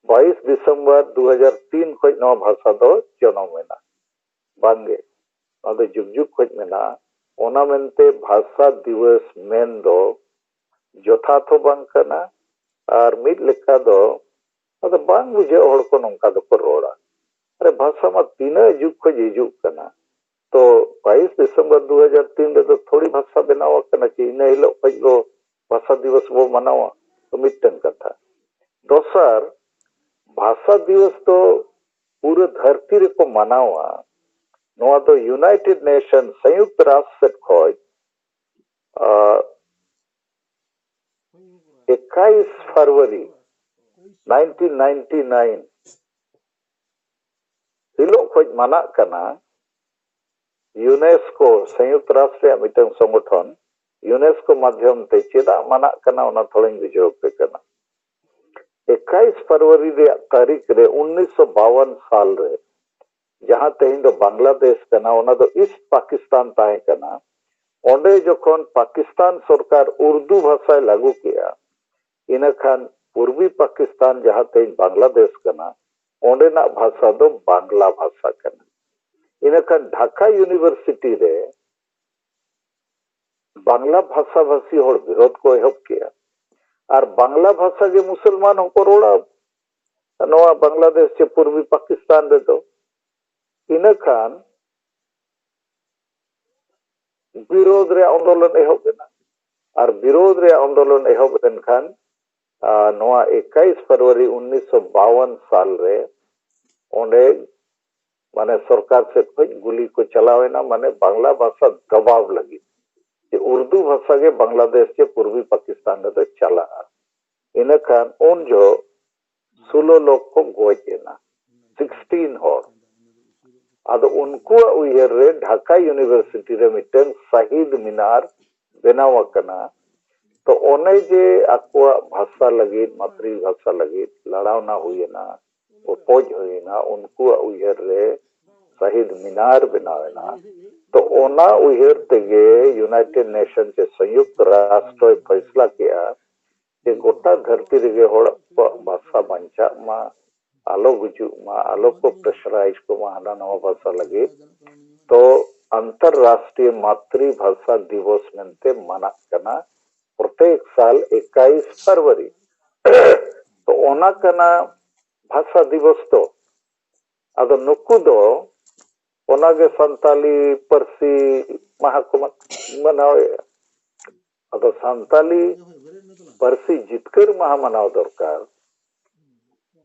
ᱵᱟᱭᱤᱥ ᱰᱤᱥᱮᱢᱵᱚᱨ ᱫᱩ ᱦᱟᱡᱟᱨ ᱛᱤᱱ ᱠᱷᱚᱱ ᱱᱚᱣᱟ ᱵᱷᱟᱥᱟ ᱫᱚ ᱡᱚᱱᱚᱢ ᱮᱱᱟ᱾ ᱵᱟᱝᱜᱮ, ᱱᱚᱣᱟ ᱫᱚ ᱡᱩᱜᱽ ᱡᱩᱜᱽ ᱠᱷᱚᱱ ᱢᱮᱱᱟᱜᱼᱟ᱾ ᱚᱱᱟ ᱢᱮᱱᱛᱮ ᱵᱷᱟᱥᱟ ᱫᱤᱵᱚᱥ ᱢᱮᱱ ᱫᱚ ᱡᱚᱛᱷᱟᱛ ᱦᱚᱸ ᱵᱟᱝ ᱠᱟᱱᱟ, ᱟᱨ ᱢᱤᱫ ᱞᱮᱠᱟ ᱫᱚ ᱟᱫᱚ ᱵᱟᱝ ᱵᱩᱡᱷᱟᱹᱜ, ᱦᱚᱲ ᱠᱚ ᱱᱚᱝᱠᱟ ᱫᱚᱠᱚ ᱨᱚᱲᱟ᱾ ᱟᱨᱮ, ᱵᱷᱟᱥᱟ ᱢᱟ ᱛᱤᱱᱟᱹᱜ ᱡᱩᱜᱽ ᱠᱷᱚᱱ ᱦᱤᱡᱩᱜ ᱠᱟᱱᱟ᱾ ᱛᱚ ᱵᱟᱭᱤᱥ ᱰᱤᱥᱮᱢᱵᱚᱨ ᱫᱩ ᱦᱟᱡᱟᱨ ᱛᱤᱱ ᱨᱮᱫᱚ ᱛᱷᱚᱲᱤ ᱵᱷᱟᱥᱟ ᱵᱮᱱᱟᱣ ᱟᱠᱟᱱᱟ ᱠᱤ ᱤᱱᱟᱹ ᱦᱤᱞᱳᱜ ᱠᱷᱚᱱ ᱫᱚ ᱵᱷᱟᱥᱟ ᱫᱤᱵᱚᱥ ᱵᱚ ᱢᱟᱱᱟᱣᱟ? ᱛᱚ ᱢᱤᱫᱴᱟᱝ ᱠᱟᱛᱷᱟ᱾ ᱫᱚᱥᱟᱨ, ᱵᱷᱟᱥᱟ ᱫᱤᱵᱚᱥ ᱫᱚ ᱯᱩᱨᱟᱹ ᱫᱷᱟᱹᱨᱛᱤ ᱨᱮᱠᱚ ᱢᱟᱱᱟᱣᱟ, ᱱᱚᱣᱟ ᱫᱚ ᱤᱭᱩᱱᱟᱭᱴᱮᱰ ᱱᱮᱥᱚᱱ, ᱥᱚᱭᱩᱠᱛ ᱨᱟᱥᱴᱨ ᱥᱮᱫ ᱠᱷᱚᱱ ᱮᱠᱟᱭᱤᱥ ᱯᱷᱮᱵᱽᱨᱩᱣᱟᱨᱤ ᱱᱟᱭᱤᱱᱴᱤᱱ ᱱᱟᱭᱤᱱᱴᱤ ᱱᱟᱭᱤᱱ ᱦᱤᱞᱳᱜ ᱠᱷᱚᱱ ᱢᱟᱱᱟᱜ ᱠᱟᱱᱟ᱾ ᱭᱩᱱᱮᱥᱠᱳ, ᱥᱚᱭᱩᱠᱛ ᱨᱟᱥᱴᱨ ᱨᱮᱭᱟᱜ ᱢᱤᱫᱴᱟᱝ ᱥᱚᱝᱜᱚᱴᱷᱚᱱ, ᱭᱩᱱᱮᱥᱠᱳ ᱢᱟᱫᱽᱫᱷᱚᱢ ᱛᱮ ᱪᱮᱫᱟᱜ ᱢᱟᱱᱟᱜ ᱠᱟᱱᱟ, ᱚᱱᱟ ᱛᱷᱚᱲᱟᱧ ᱵᱩᱡᱷᱟᱹᱣ ᱟᱯᱮ ᱠᱟᱱᱟ᱾ ᱮᱠᱟᱭᱤᱥ ᱯᱷᱮᱵᱽᱨᱩᱣᱟᱨᱤ ᱨᱮᱭᱟᱜ ᱛᱟᱹᱨᱤᱠᱷ ᱨᱮ ᱩᱱᱤᱥᱥᱚ ᱵᱟᱣᱟᱱ ᱥᱟᱞ ᱨᱮ, ᱡᱟᱦᱟᱸ ᱛᱮᱦᱮᱧ ᱫᱚ ᱵᱟᱝᱞᱟᱫᱮᱥ ᱠᱟᱱᱟ, ᱚᱱᱟ ᱫᱚ ᱤᱥᱴ ᱯᱟᱠᱤᱥᱛᱟᱱ ᱛᱟᱦᱮᱸ ᱠᱟᱱᱟ᱾ ᱚᱸᱰᱮ ᱡᱚᱠᱷᱚᱱ ᱯᱟᱠᱤᱥᱛᱟᱱ ᱥᱚᱨᱠᱟᱨ ᱩᱨᱫᱩ ᱵᱷᱟᱥᱟᱭ ᱞᱟᱹᱜᱩ ᱠᱮᱜᱼᱟ, ᱤᱱᱟᱹᱠᱷᱟᱱ ᱯᱩᱨᱵᱤ ᱯᱟᱠᱤᱥᱛᱟᱱ, ᱡᱟᱦᱟᱸ ᱛᱮᱦᱮᱧ ᱵᱟᱝᱞᱟᱫᱮᱥ ᱠᱟᱱᱟ, ᱚᱸᱰᱮᱱᱟᱜ ᱵᱷᱟᱥᱟ ᱫᱚ ᱵᱟᱝᱞᱟ ᱵᱷᱟᱥᱟ ᱠᱟᱱᱟ᱾ ᱤᱱᱟᱹᱠᱷᱟᱱ ᱰᱷᱟᱠᱟ ᱤᱭᱩᱱᱤᱵᱷᱟᱨᱥᱤᱴᱤ ᱨᱮ ᱵᱟᱝᱞᱟ ᱵᱷᱟᱥᱟ ᱵᱷᱟᱥᱤ ᱦᱚᱲ ᱵᱤᱨᱳᱫ ᱠᱚ ᱮᱦᱚᱵ ᱠᱮᱜᱼᱟ᱾ ᱟᱨ ᱵᱟᱝᱞᱟ ᱵᱷᱟᱥᱟ ᱜᱮ ᱢᱩᱥᱚᱞᱢᱟᱱ ᱦᱚᱸᱠᱚ ᱨᱚᱲᱟ ᱱᱚᱣᱟ ᱵᱟᱝᱞᱟᱫᱮᱥ ᱪᱮ ᱯᱩᱨᱵᱤ ᱯᱟᱠᱤᱥᱛᱟᱱ ᱨᱮᱫᱚ᱾ ᱤᱱᱟᱹ ᱠᱷᱟᱱ ᱵᱤᱨᱳᱫ ᱨᱮᱭᱟᱜ ᱟᱱᱫᱳᱞᱚᱱ ᱮᱦᱚᱵ ᱮᱱᱟ᱾ ᱟᱨ ᱵᱤᱨᱳᱫ ᱨᱮᱭᱟᱜ ᱟᱱᱫᱳᱞᱚᱱ ᱮᱦᱚᱵ ᱮᱱ ᱠᱷᱟᱱ, ᱟᱨ ᱱᱚᱣᱟ ᱮᱠᱟᱭᱤᱥ ᱯᱷᱮᱵᱽᱨᱩᱣᱟᱨᱤ ᱩᱱᱤᱥᱥᱚ ᱵᱟᱣᱟᱱ ᱥᱟᱞ ᱨᱮ ᱚᱸᱰᱮ, ᱢᱟᱱᱮ, ᱥᱚᱨᱠᱟᱨ ᱥᱮᱫ ᱠᱷᱚᱱ ᱜᱩᱞᱤ ᱠᱚ ᱪᱟᱞᱟᱣ ᱮᱱᱟ, ᱢᱟᱱᱮ, ᱵᱟᱝᱞᱟ ᱵᱷᱟᱥᱟ ᱫᱟᱵᱟᱣ ᱞᱟᱹᱜᱤᱫ, ᱡᱮ ᱩᱨᱫᱩ ᱵᱷᱟᱥᱟ ᱜᱮ ᱵᱟᱝᱞᱟᱫᱮᱥ ᱪᱮ ᱯᱩᱨᱵᱤ ᱯᱟᱠᱤᱥᱛᱟᱱ ᱨᱮᱫᱚ ᱪᱟᱞᱟᱜᱼᱟ᱾ ᱤᱱᱟᱹ ᱠᱷᱟᱱ ᱩᱱ ᱡᱚᱦᱚᱜ ᱥᱳᱞᱳ ᱞᱚᱠᱷ ᱠᱚ ᱜᱚᱡ ᱮᱱᱟ, ᱥᱤᱠᱥᱴᱤᱱ ᱦᱚᱲ᱾ ᱟᱫᱚ ᱩᱱᱠᱩᱣᱟᱜ ᱩᱭᱦᱟᱹᱨ ᱨᱮ ᱰᱷᱟᱠᱟ ᱤᱭᱩᱱᱤᱵᱷᱟᱨᱥᱤᱴᱤ ᱨᱮ ᱢᱤᱫᱴᱟᱝ ᱥᱟᱦᱤᱫ ᱢᱤᱱᱟᱨ ᱵᱮᱱᱟᱣ ᱟᱠᱟᱱᱟ᱾ ᱛᱚ, ᱚᱱᱮ ᱡᱮ ᱟᱠᱚᱣᱟᱜ ᱵᱷᱟᱥᱟ ᱞᱟᱹᱜᱤᱫ, ᱢᱟᱛᱨᱤ ᱵᱷᱟᱥᱟ ᱞᱟᱹᱜᱤᱫ ᱞᱟᱲᱟᱣᱱᱟ ᱦᱩᱭᱮᱱᱟ, ᱚᱯᱚᱡ ᱦᱩᱭᱮᱱᱟ, ᱩᱱᱠᱩᱣᱟᱜ ᱩᱭᱦᱟᱹᱨ ᱨᱮ ᱥᱟᱦᱤᱫ ᱢᱤᱱᱟᱨ ᱵᱮᱱᱟᱣ ᱮᱱᱟ᱾ ᱛᱚ, ᱚᱱᱟ ᱩᱭᱦᱟᱹᱨ ᱛᱮᱜᱮ ᱭᱩᱱᱟᱭᱴᱮᱰ ᱱᱮᱥᱚᱱ ᱪᱮ ᱥᱚᱭᱩᱠᱛ ᱨᱟᱥᱴᱨᱚᱭ ᱯᱷᱟᱭᱥᱞᱟ ᱠᱮᱜᱼᱟ ᱡᱮ ᱜᱚᱴᱟ ᱫᱷᱟᱹᱨᱛᱤ ᱨᱮᱜᱮ ᱦᱚᱲ ᱠᱚᱣᱟᱜ ᱵᱷᱟᱥᱟ ᱵᱟᱧᱪᱟᱜ ᱢᱟ, ᱟᱞᱚ ᱜᱩᱡᱩᱜ ᱢᱟ, ᱟᱞᱚ ᱠᱚ ᱯᱨᱮᱥᱟᱨᱟᱭᱤᱡᱽ ᱠᱚᱢᱟ ᱦᱟᱱᱟ ᱱᱟᱣᱟ ᱵᱷᱟᱥᱟ ᱞᱟᱹᱜᱤᱫ᱾ ᱛᱚ, ᱟᱱᱛᱚᱨᱨᱟᱥᱴᱨᱤᱭᱚ ᱢᱟᱛᱨᱤ ᱵᱷᱟᱥᱟ ᱫᱤᱵᱚᱥ ᱢᱮᱱᱛᱮ ᱢᱟᱱᱟᱜ ᱠᱟᱱᱟ ᱯᱨᱚᱛᱮᱠ ᱥᱟᱞ ᱮᱠᱟᱭᱤᱥ ᱯᱷᱮᱵᱽᱨᱩᱣᱟᱨᱤ᱾ ᱛᱚ, ᱚᱱᱟ ᱠᱟᱱᱟ ᱵᱷᱟᱥᱟ ᱫᱤᱵᱚᱥ ᱫᱚ᱾ ᱟᱫᱚ ᱱᱩᱠᱩ ᱫᱚ ᱚᱱᱟᱜᱮ ᱥᱟᱱᱛᱟᱞᱤ ᱯᱟᱹᱨᱥᱤ ᱢᱟᱦᱟ ᱠᱚ ᱢᱟ-, ᱢᱟᱱᱟᱣᱮᱫᱼᱟ᱾ ᱟᱫᱚ ᱥᱟᱱᱛᱟᱞᱤ ᱯᱟᱹᱨᱥᱤ ᱡᱤᱛᱠᱟᱹᱨ ᱢᱟᱦᱟ ᱢᱟᱱᱟᱣ ᱫᱚᱨᱠᱟᱨ᱾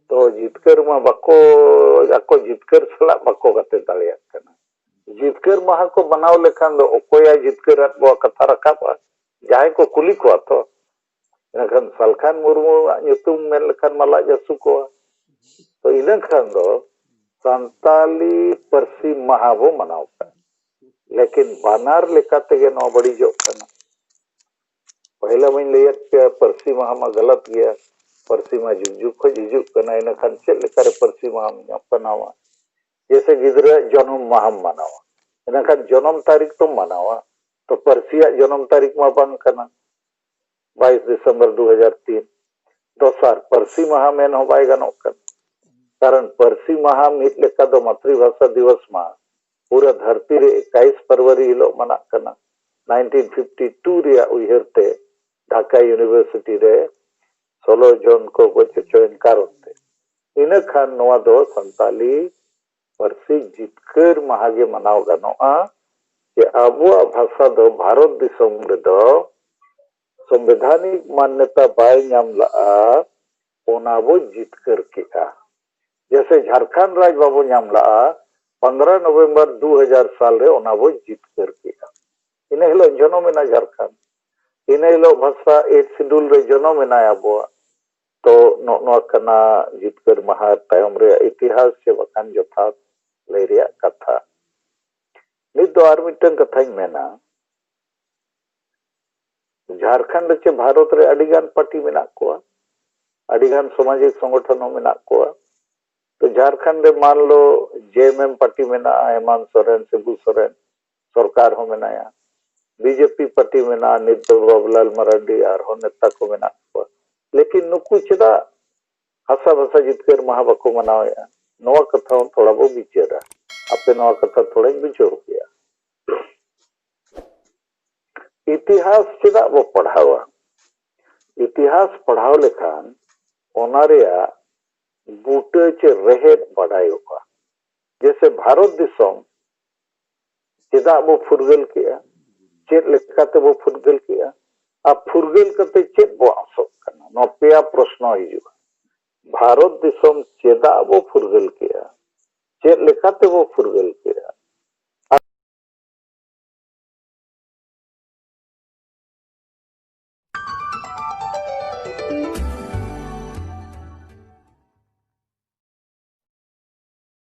ᱛᱚ, ᱡᱤᱛᱠᱟᱹᱨ ᱢᱟ ᱵᱟᱠᱚ, ᱟᱠᱚ ᱡᱤᱛᱠᱟᱹᱨ ᱥᱟᱞᱟᱜ ᱵᱟᱠᱚ ᱜᱟᱛᱮ ᱫᱟᱲᱮᱭᱟᱜ ᱠᱟᱱᱟ᱾ ᱡᱤᱛᱠᱟᱹᱨ ᱢᱟᱦᱟ ᱠᱚ ᱢᱟᱱᱟᱣ ᱞᱮᱠᱷᱟᱱ ᱫᱚ ᱚᱠᱚᱭᱟᱜ ᱡᱤᱛᱠᱟᱹᱨᱟᱜ ᱵᱚ ᱠᱟᱛᱷᱟ ᱨᱟᱠᱟᱵᱼᱟ? ᱡᱟᱦᱟᱸᱭ ᱠᱚ ᱠᱩᱞᱤ ᱠᱚᱣᱟ ᱛᱚ᱾ ᱮᱱᱠᱷᱟᱱ ᱥᱟᱞᱠᱷᱟᱱ ᱢᱩᱨᱢᱩᱣᱟᱜ ᱧᱩᱛᱩᱢ ᱢᱮᱱ ᱞᱮᱠᱷᱟᱱ ᱢᱟ ᱞᱟᱡ ᱦᱟᱹᱥᱩ ᱠᱚᱣᱟ᱾ ᱛᱚ ᱤᱱᱟᱹ ᱠᱷᱟᱱ ᱫᱚ ᱥᱟᱱᱛᱟᱞᱤ ᱯᱟᱹᱨᱥᱤ ᱢᱟᱦᱟ ᱵᱚ ᱢᱟᱱᱟᱣ ᱠᱟᱜᱼᱟ᱾ ᱞᱮᱠᱤᱱ ᱵᱟᱱᱟᱨ ᱞᱮᱠᱟ ᱛᱮᱜᱮ ᱱᱚᱣᱟ ᱵᱟᱹᱲᱤᱡᱚᱜ ᱠᱟᱱᱟ᱾ ᱯᱟᱹᱦᱤᱞ ᱢᱟᱧ ᱞᱟᱹᱭᱟᱫ ᱯᱮᱭᱟ, ᱯᱟᱹᱨᱥᱤ ᱢᱟᱦᱟ ᱢᱟ ᱜᱟᱞᱟᱛ ᱜᱮᱭᱟ᱾ ᱯᱟᱹᱨᱥᱤ ᱢᱟ ᱡᱩᱜᱽ ᱡᱩᱜᱽ ᱠᱷᱚᱱ ᱦᱤᱡᱩᱜ ᱠᱟᱱᱟ, ᱤᱱᱟᱹ ᱠᱷᱟᱱ ᱪᱮᱫ ᱞᱮᱠᱟᱨᱮ ᱯᱟᱹᱨᱥᱤ ᱢᱟᱦᱟᱢ ᱢᱟᱱᱟᱣᱟ? ᱡᱮᱭᱥᱮ ᱜᱤᱫᱽᱨᱟᱹ ᱡᱚᱱᱚᱢ ᱢᱟᱦᱟᱢ ᱢᱟᱱᱟᱣᱟ, ᱤᱱᱟᱹ ᱠᱷᱟᱱ ᱡᱚᱱᱚᱢ ᱛᱟᱹᱨᱤᱠᱷ ᱛᱚᱢ ᱢᱟᱱᱟᱣᱟ, ᱛᱚ ᱯᱟᱹᱨᱥᱤᱭᱟᱜ ᱡᱚᱱᱚᱢ ᱛᱟᱹᱨᱤᱠᱷ ᱢᱟ ᱵᱟᱝ ᱠᱟᱱᱟ᱾ ᱵᱟᱭᱤᱥ ᱰᱤᱥᱮᱢᱵᱚᱨ ᱫᱩ ᱦᱟᱡᱟᱨ ᱛᱤᱱ᱾ ᱫᱚᱥᱟᱨ, ᱯᱟᱹᱨᱥᱤ ᱢᱟᱦᱟ ᱢᱮᱱ ᱦᱚᱸ ᱵᱟᱭ ᱜᱟᱱᱚᱜ ᱠᱟᱱᱟ, ᱠᱟᱨᱚᱱ ᱯᱟᱹᱨᱥᱤ ᱢᱟᱦᱟ ᱢᱤᱫ ᱞᱮᱠᱟ ᱫᱚ ᱢᱟᱛᱨᱤᱵᱷᱟᱥᱟ ᱫᱤᱵᱚᱥ ᱢᱟ ᱯᱩᱨᱟᱹ ᱫᱷᱟᱹᱨᱛᱤ ᱨᱮ ᱮᱠᱟᱭᱤᱥ ᱯᱷᱮᱵᱽᱨᱩᱣᱟᱨᱤ ᱦᱤᱞᱳᱜ ᱢᱟᱱᱟᱜ ᱠᱟᱱᱟ᱾ ᱱᱟᱭᱤᱱᱴᱤᱱ ᱯᱷᱤᱯᱴᱤ ᱴᱩ ᱨᱮᱭᱟᱜ ᱩᱭᱦᱟᱹᱨ ᱛᱮ ᱰᱷᱟᱠᱟ ᱤᱭᱩᱱᱤᱵᱷᱟᱨᱥᱤᱴᱤ ᱨᱮ ᱥᱳᱞᱳ ᱡᱚᱱ ᱠᱚ ᱜᱚᱡ ᱦᱚᱪᱚᱭᱮᱱ ᱠᱟᱨᱚᱱ ᱛᱮ᱾ ᱤᱱᱟᱹ ᱠᱷᱟᱱ ᱱᱚᱣᱟ ᱫᱚ ᱥᱟᱱᱛᱟᱞᱤ ᱯᱟᱹᱨᱥᱤ ᱡᱤᱛᱠᱟᱹᱨ ᱢᱟᱦᱟ ᱜᱮ ᱢᱟᱱᱟᱣ ᱜᱟᱱᱚᱜᱼᱟ, ᱡᱮ ᱟᱵᱚᱣᱟᱜ ᱵᱷᱟᱥᱟ ᱫᱚ ᱵᱷᱟᱨᱚᱛ ᱫᱤᱥᱚᱢ ᱨᱮᱫᱚ ᱥᱚᱝᱵᱤᱫᱷᱟᱱᱤᱠ ᱢᱟᱱᱱᱚᱛᱟ ᱵᱟᱭ ᱧᱟᱢ ᱞᱟᱜᱼᱟ, ᱚᱱᱟ ᱵᱚ ᱡᱤᱛᱠᱟᱹᱨ ᱠᱮᱜᱼᱟ᱾ ᱡᱮᱭᱥᱮ ᱡᱷᱟᱲᱠᱷᱚᱸᱰ ᱨᱟᱡᱽ ᱵᱟᱵᱚ ᱧᱟᱢ ᱞᱟᱜᱼᱟ, ᱯᱚᱱᱫᱽᱨᱚ ᱱᱚᱵᱷᱮᱢᱵᱚᱨ ᱫᱩ ᱦᱟᱡᱟᱨ ᱥᱟᱞ ᱨᱮ ᱚᱱᱟ ᱵᱚ ᱡᱤᱛᱠᱟᱹᱨ ᱠᱮᱜᱼᱟ᱾ ᱤᱱᱟᱹ ᱦᱤᱞᱳᱜ ᱡᱚᱱᱚᱢ ᱮᱱᱟ ᱡᱷᱟᱲᱠᱷᱚᱸᱰ, ᱤᱱᱟᱹ ᱦᱤᱞᱳᱜ ᱵᱷᱟᱥᱟ ᱮᱭᱤᱴ ᱥᱤᱰᱩᱞ ᱨᱮ ᱡᱚᱱᱚᱢ ᱮᱱᱟᱭ ᱟᱵᱚᱣᱟᱜ᱾ ᱛᱚ ᱱᱚᱜᱼᱚ ᱱᱚᱣᱟ ᱠᱟᱱᱟ ᱡᱤᱛᱠᱟᱹᱨ ᱢᱟᱦᱟ ᱛᱟᱭᱚᱢ ᱨᱮᱭᱟᱜ ᱤᱛᱤᱦᱟᱥ ᱥᱮ ᱵᱟᱠᱷᱟᱱ ᱡᱚᱛᱷᱟᱛ ᱞᱟᱹᱭ ᱨᱮᱭᱟᱜ ᱠᱟᱛᱷᱟ᱾ ᱱᱤᱛ ᱫᱚ ᱟᱨ ᱢᱤᱫᱴᱟᱝ ᱠᱟᱛᱷᱟᱧ ᱢᱮᱱᱟ, ᱡᱷᱟᱲᱠᱷᱚᱸᱰ ᱨᱮ ᱪᱮ ᱵᱷᱟᱨᱚᱛ ᱨᱮ ᱟᱹᱰᱤ ᱜᱟᱱ ᱯᱟᱨᱴᱤ ᱢᱮᱱᱟᱜ ᱠᱚᱣᱟ, ᱟᱹᱰᱤ ᱜᱟᱱ ᱥᱟᱢᱟᱡᱤᱠ ᱥᱚᱝᱜᱚᱴᱷᱚᱱ ᱦᱚᱸ ᱢᱮᱱᱟᱜ ᱠᱚᱣᱟ᱾ ᱛᱚ ᱡᱷᱟᱲᱠᱷᱚᱸᱰ ᱨᱮ ᱢᱟᱱ ᱞᱚ ᱡᱮ ᱮᱢ ᱮᱢ ᱯᱟᱨᱴᱤ ᱢᱮᱱᱟᱜᱼᱟ, ᱦᱮᱢᱟᱱᱛ ᱥᱚᱨᱮᱱ, ᱥᱤᱵᱩ ᱥᱚᱨᱮᱱ, ᱥᱚᱨᱠᱟᱨ ᱦᱚᱸ ᱢᱮᱱᱟᱭᱟ᱾ ᱵᱤ ᱡᱮ ᱯᱤ ᱯᱟᱨᱴᱤ ᱢᱮᱱᱟᱜᱼᱟ, ᱱᱤᱛ ᱫᱚ ᱵᱟᱵᱩᱞᱟᱞ ᱢᱟᱨᱟᱱᱰᱤ ᱟᱨᱦᱚᱸ ᱱᱮᱛᱟ ᱠᱚ ᱢᱮᱱᱟᱜ ᱠᱚᱣᱟ᱾ ᱞᱮᱠᱤᱱ ᱱᱩᱠᱩ ᱪᱮᱫᱟᱜ ᱦᱟᱥᱟ ᱵᱷᱟᱥᱟ ᱡᱤᱛᱠᱟᱹᱨ ᱢᱟᱦᱟ ᱵᱟᱠᱚ ᱢᱟᱱᱟᱣᱮᱫᱼᱟ? ᱱᱚᱣᱟ ᱠᱟᱛᱷᱟ ᱦᱚᱸ ᱛᱷᱚᱲᱟ ᱵᱚ ᱵᱤᱪᱟᱹᱨᱟ᱾ ᱟᱯᱮ ᱱᱚᱣᱟ ᱠᱟᱛᱷᱟ ᱛᱷᱚᱲᱟᱧ ᱵᱩᱡᱷᱟᱹᱣ ᱯᱮᱭᱟ᱾ ᱤᱛᱤᱦᱟᱥ ᱪᱮᱫᱟᱜ ᱵᱚ ᱯᱟᱲᱦᱟᱣᱟ? ᱤᱛᱤᱦᱟᱥ ᱯᱟᱲᱦᱟᱣ ᱞᱮᱠᱷᱟᱱ ᱚᱱᱟ ᱨᱮᱭᱟᱜ ᱵᱩᱴᱟᱹ ᱪᱮ ᱨᱮᱦᱮᱫ ᱵᱟᱰᱟᱭᱚᱜᱼᱟ᱾ ᱡᱮᱭᱥᱮ ᱵᱷᱟᱨᱚᱛ ᱫᱤᱥᱚᱢ ᱪᱮᱫᱟᱜ ᱵᱚ ᱯᱷᱩᱨᱜᱟᱹᱞ ᱠᱮᱜᱼᱟ, ᱪᱮᱫ ᱞᱮᱠᱟᱛᱮ ᱵᱚ ᱯᱷᱩᱨᱜᱟᱹᱞ ᱠᱮᱜᱼᱟ, ᱟᱨ ᱯᱷᱩᱨᱜᱟᱹᱞ ᱠᱟᱛᱮ ᱪᱮᱫ ᱵᱚ ᱟᱥᱚᱜ ᱠᱟᱱᱟ, ᱱᱚᱣᱟ ᱯᱮᱭᱟ ᱯᱨᱚᱥᱱᱚ ᱦᱤᱡᱩᱜᱼᱟ᱾ ᱵᱷᱟᱨᱚᱛ ᱫᱤᱥᱚᱢ ᱪᱮᱫᱟᱜ ᱵᱚ ᱯᱷᱩᱨᱜᱟᱹᱞ ᱠᱮᱜᱼᱟ, ᱪᱮᱫ ᱞᱮᱠᱟᱛᱮ ᱵᱚ ᱯᱷᱩᱨᱜᱟᱹᱞ ᱠᱮᱜᱼᱟ,